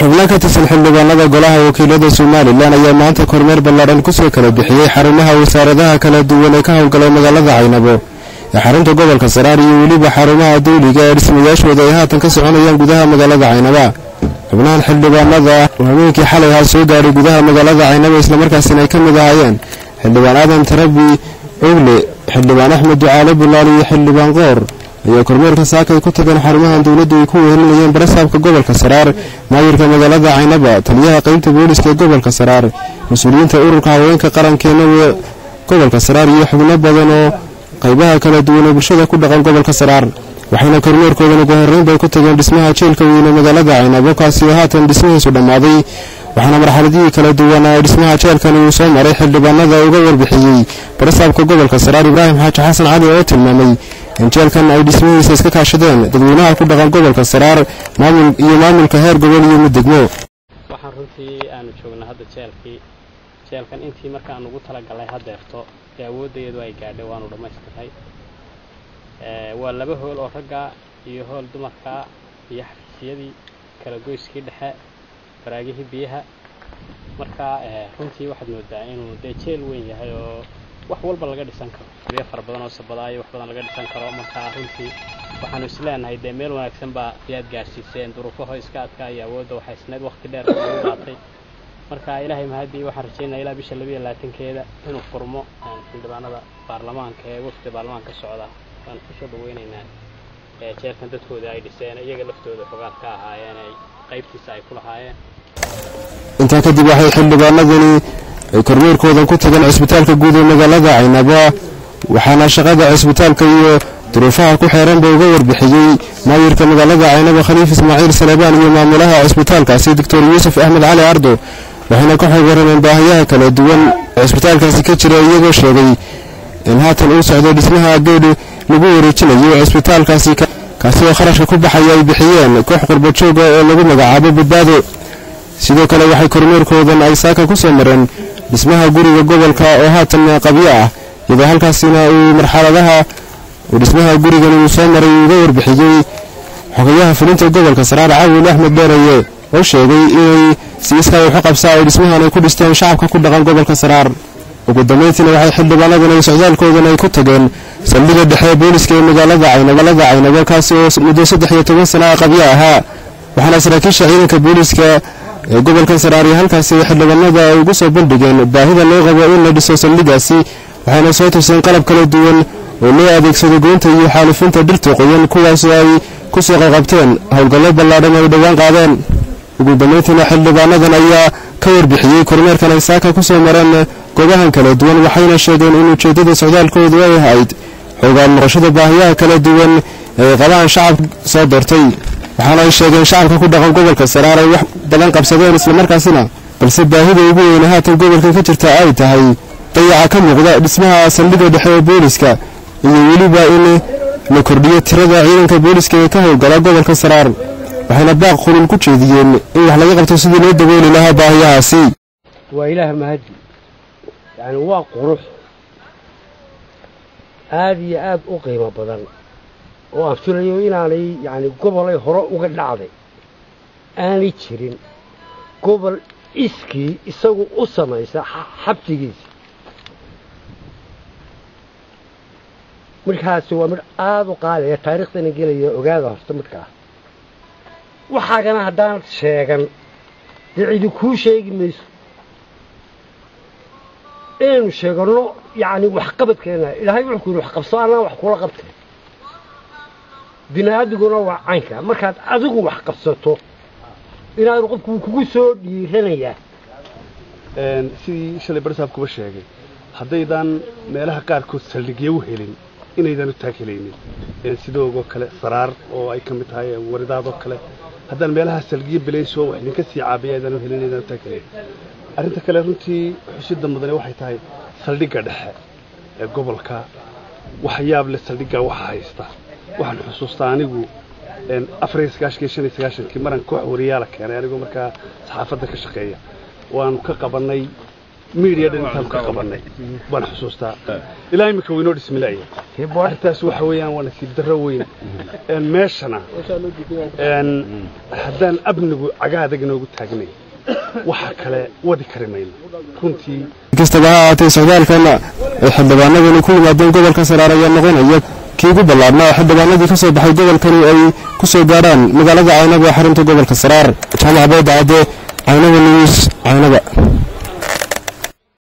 Xubno ka tirsan xildhibaanada golaha wakiilada Somalilan ayaa maanta kormeer ballaadhan kusoo kala bixiyey xarumaha wasaaradaha kala duwan ee ka howlgalay magaalada Caynabo ee xarunta gobolka Saraar iyo weliba xarumaha dawliga ee dhismayaashooda ay haatan ka soconayaan gudaha magaalada Caynaba. Xubnahan xildhibaanada oo habeenkii xalay ahaa soo gaadhay gudaha magaalada Caynaba, islamarkaasina ay ka mid ahaayeen xildhibaan Aadan Tarabi Ogle, xildhibaan Axmed Ducaale Bulaal iyo xildhibaan Qoor, ayaa kormeerka saakay ku tageen xarumahan dowladdu ay ku wehelinayeen barasaabka gobolka Saraar, maayirka magaalada Caynaba, taliyaha qeybta booliska ee gobolka Saraar, mas-uuliyiinta ururka haweenka qarankeena ee gobolka Saraar iyo xubno badan oo qaybaha kala duwan ee bulshada ku dhaqan gobolka Saraar. Waxayna kormeerkoodan ugu horreyn bay ku tageen dhismaha jeelka weyne magaalada Caynabo, kaasi oo haatan dhismihiisu dhammaaday. Waxaana marxaladihii kala duwan ee dhismaha jeelkan uu soo maray xildhibaanada uga warbixiyey barasaabka gobolka Saraar Ibraahim Xaaji Xasan Cali, oo tilmaamay in jeelkan ay dhismihiisa iska kaashadeen dadweynaha ku dhaqan gobolka Saraar, maamul iyo maamulka heer gobol iyo mid degmo. Waxaan runtii aanu joognaa hadda jeelkii. Jeelkan intii marka aan ugu talagalnay haddeerto ee awoodayadu ay gaadhay waanu dhammaystiray. Waa laba hool oo ragga iyo hool dumarka iyo xafiisyadii, kala goyskii dhexe, baraagihii biyaha. Marka runtii waxaad moodaa inuu dee jeel weyn yahay oo wax walba laga dhisan karo, guryo fara badan oo sabadaa iyo wax badan laga dhisan karo. Marka runtii waxaanu isleenahay dee meel wanaagsan baa ayaad gaadhsiiseen. Duruufaho iska adkaa iyo awoodda waxay isnayd waqti dheer lagu qaatay. Marka Ilaahay mahadii, waxaan rajaynaya ilaa bisha 22-keeda inuu furmo. Xildhibaanada baarlamaanka ee wafdi baarlamaanka socda waan kusoo dhaweynaynaa jeelkan dadkooda ay dhiseen, iyaga laftooda xogaad ka ahaayeen, ay qaybtiisa ay ku lahaayeen. Intaa kadib waxay xildhibaanadani ay kormeerkoodan ku tageen cisbitaalka guud ee magaalada Caynaba, waxaana shaqada cisbitaalka iyo duruufaha ku xeeran ba uga warbixiyey maayirka magaalada Caynaba Khaliif Ismaaciil Salebaan iyo maamulaha cisbitaalkaasi Doctor Yuusuf Axmed Cali Ardo. Waxayna ka xog warrameen baahiyaha kala duwan ee cisbitaalkaasi ka jira, iyagoo sheegay in haatan uu socdo dhismaha geedhi lagu wareejinayo cisbitaalkaasi, kaasi oo kharashka ku baxaya ay bixiyeen koox qurbajooga oo lagu magacaabo Badbaado. Sidoo kale waxay kormeerkoodan ay saaka ku soo mareen dhismaha guriga gobolka oo haatan qabyo ah, iyadoo halkaasina uu marxaladaha uu dhismaha gurigan uu soo maray uga warbixiyey xogayaha fulinta gobolka Saraar Cawil Axmed Dheeraye, oo sheegay inay si iskaa waxu qabsaa ay dhismahan ay ku dhisteen shacabka ku dhaqan gobolka Saraar. Ugu dambayntiina waxay xildhibaanadan ay socdaalkoodan ay ku tageen saldhigga dhexe ee booliska ee magaalada Caynabo, kaasi oo muddo 13 sana ah qabyo ahaa. Waxaana saraakiisha ciidanka booliska ee gobolka Saraar iyo halkaasi xildhibaanada ay ugu soo bandhigeen baahida loo qabo in la dhiso saldhiggaasi, waxayna soo tuseen qalab kala duwan oo loo adeegsado goynta iyo xaalufinta dhirta qoyan, kuwaasoo ay ku soo qaqabteen howlgallo ballaadhan ay dhowaan qaadeen. Ugu dambayntiina xildhibaanadan ayaa ka warbixiyey kormeerkan ay saaka ku soo mareen goobahan kala duwan, waxayna sheegeen in ujeeddada socdaalkoodu ay ahayd xoogaan noqoshada baahiyaha kala duwan ee qabaan shacabka soo doortay. Waxaana ay sheegeen shacabka ku dhaqan gobolka Saraar ay wax badan qabsadeen, islamarkaasina balse baahida ugu weyne haatan gobolka ka jirta ay tahay dayaca ka muuqda dhismaha saldhigga dhexe ee booliska iyo weliba in la kordhiyo tirada ciidanka booliska ee ka howlgala gobolka Saraar. Waxayna baaq qulul ku jeediyeen in wax laga qabto sidii loo dabooli lahaa baahiyahaasi. Waa Ilaah mahadi, yani waa qurux aada iyo aada u qiimo badan oo aan filayo inaanay yani gobolay hore uga dhacday aanay jirin, gobol iskii isagu u samaysa xabsigiisa. Midhkaasi waa midh aada u qaaliya, taariikhdana gelaya. Ogaada horta midhkaa waxaagana haddaanad sheegan dee cidi kuu sheegi mayso. Inaynu sheeganno yacni waxqabadkeena, Ilaahay wuxuu ku yidhi wax qabso, annaa wax kula qabtay. Bini-aadiguna waa caynka, markaad adigu wax qabsato inaanu qofku wuu kugu soo dhiiranayaa. Sidii shalay barsaabkuba sheegay, haddaydan meelaha qaarkood saldhigyo u helin inaydan u taag helaynin, sidoogoo kale Saraar oo ay ka mid tahay Waridaadoo kale, haddaan meelaha saldhigyo bilayso wax idinka sii caabiya aydan u helin, inaydan u taag helaynin. Arrinta kale runtii xusida mudane waxay tahay saldhigga dhexe ee gobolka. Wax yaab leh saldhiggaa waxa haysta. Waxaan xusuustaa anigu 94-kii, 95-kii maran koox wariyaala keenay, anigoo markaa saxaafadda ka shaqeeya, waanu ka qabannay Media dhan intaan ka qabanay baan xusuustaa, ilaa imika waynoo dhismilaaya. Arrintaas waxa weeyaan waa nasiib darro weyn. Meeshana haddaan amnigu cagaha adag inoogu taagnay, waxa kale wadi kari mayno runtii. Kastaba ha ahaatee, socdaalkan ay xildhibaanadani ku yimaadeen gobolka Saraar ayaa noqonaya kii ugu ballaadhnaa oo xildhibaanadii ka soo baxay gobolkani ay ku soo gaadhaan magaalada Caynaba ee xarunta gobolka Saraar. Jaamac Boodacadde, Caynaba News, Caynaba.